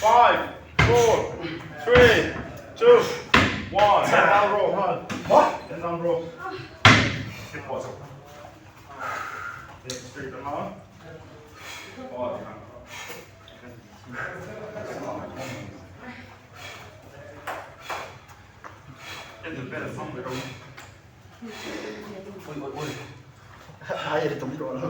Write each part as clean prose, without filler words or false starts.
Five, four, three, two, one. Ten down row, huh? What? Ten down row. Hip pause. Straight them on. Oh, Ôi ôi ôi. Ai vậy tụm rồi đó.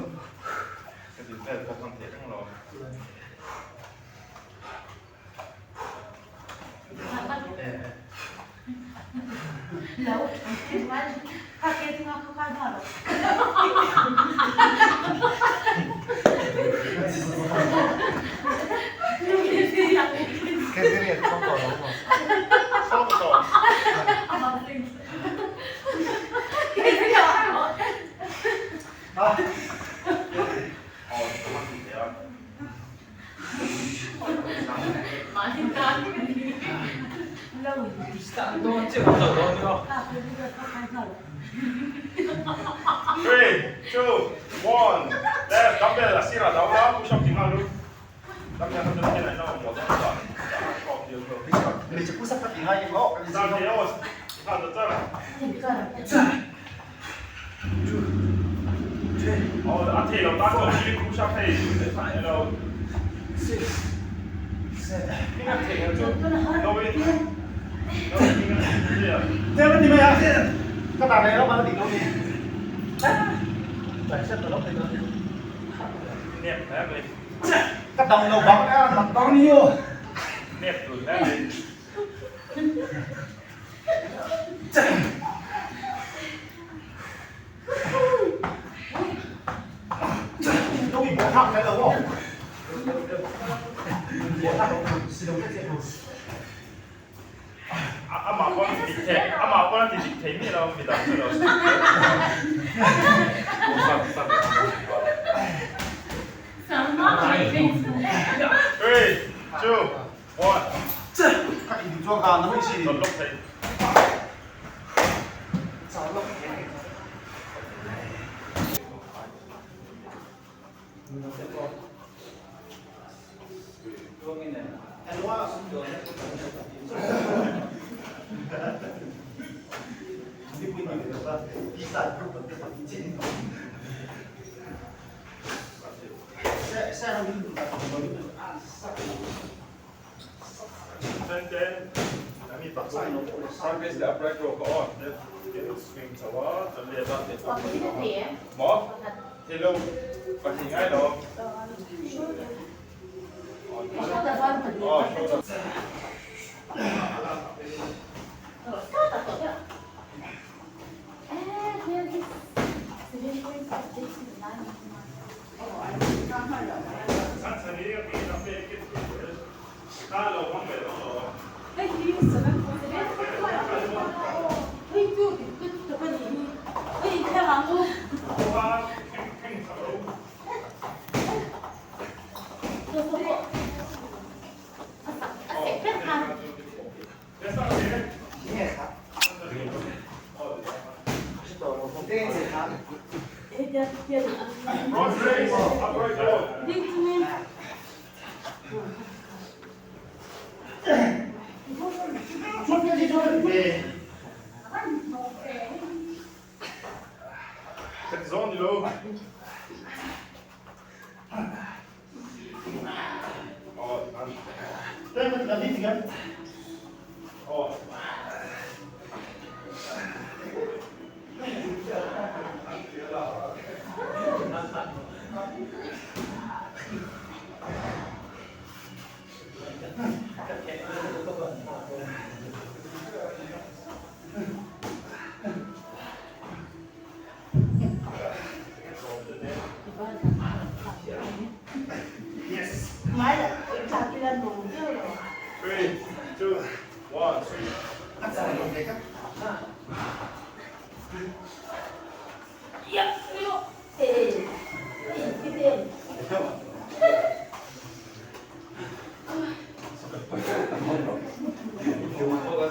Cái gì vậy không còn đúng không? Three, two, one. Left, dumbbell, asira, down, push up, tinggal lu. Dumbbell, dumbbell, 你就不识得其他嘢咯。thế nó thì mày à? Các bạn này nó mà nó đỉnh đâu đi. Phải xếp vào lốc này rồi. Các đồng đầu bóng á, mặt bao nhiêu? Nó bị bỏ thẳng cái đầu không? Bỏ thẳng nó, đâu cái gì. 아마 아빠한테 재미 나옵니다. Three, two, one. Các hình cho gà nó mới xì. Front raise, upright row. Ka ti zawng ni lo. Aw, an. Aw. Three, two, one, three.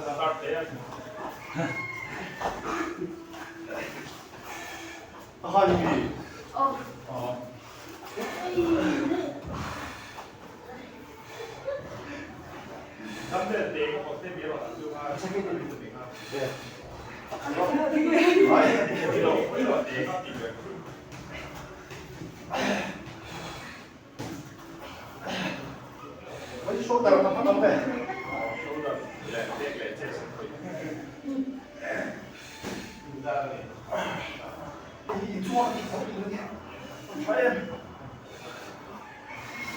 Start there. Dumbbell te ka hot te mi rawh an chu kha Ilo ilo te ka ti ve. Shoulder leh leg leh chest an khawih.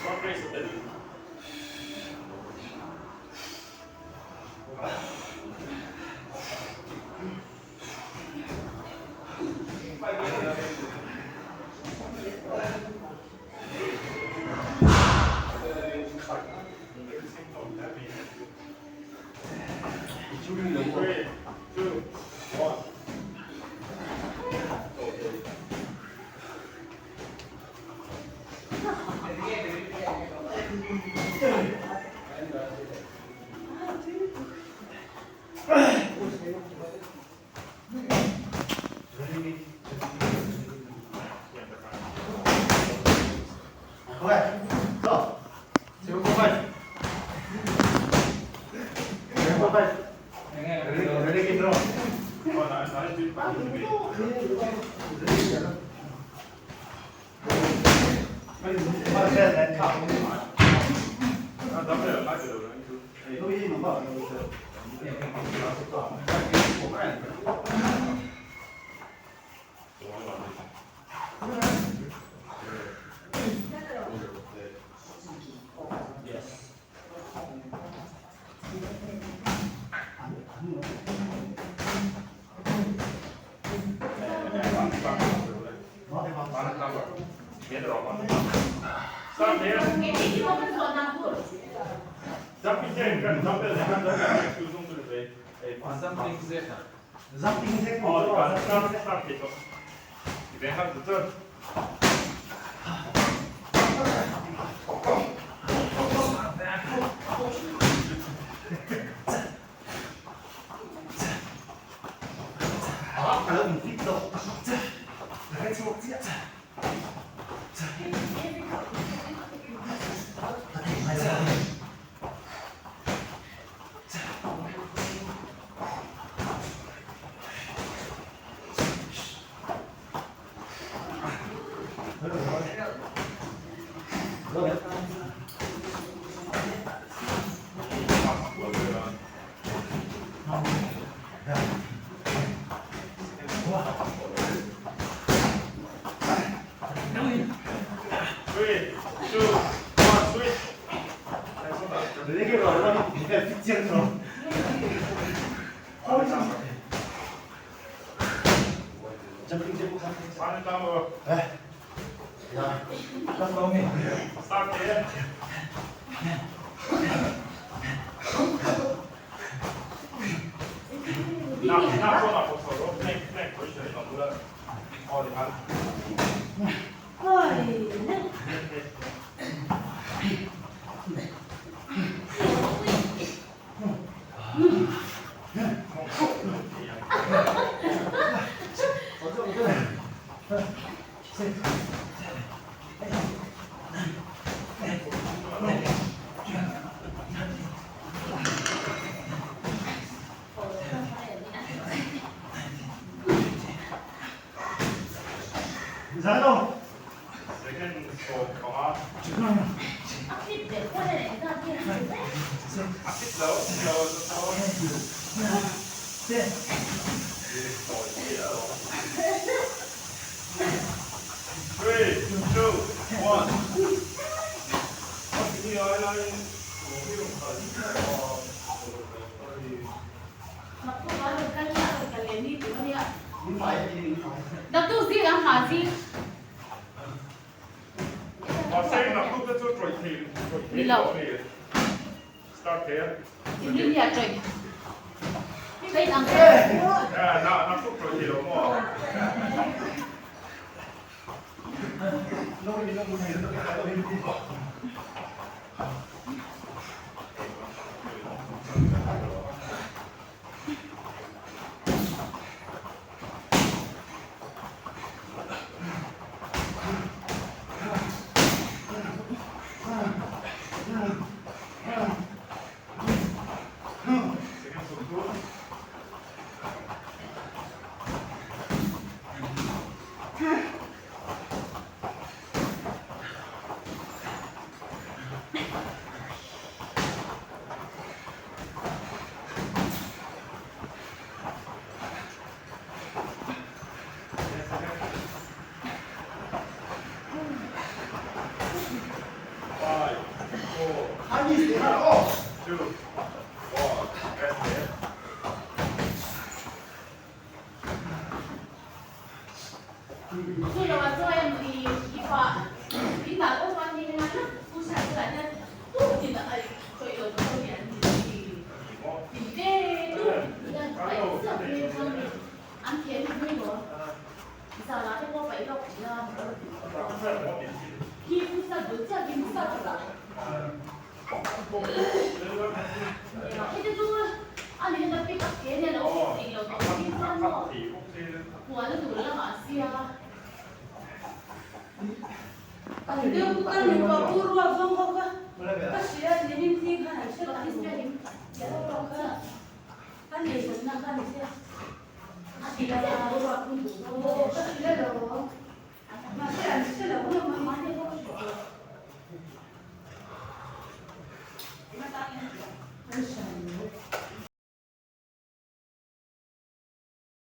Front raise a tel. Three, two, one. Start there. Jumping jack, dumbbell, start, start thei tawh. Ti ve har chu chuan. Three, two, one, switch. Start there. Na, na, so na, so so, plank, plank position ni mula. Oh, di kan. Ni lo. Inrin hi a tawih. Ka in ang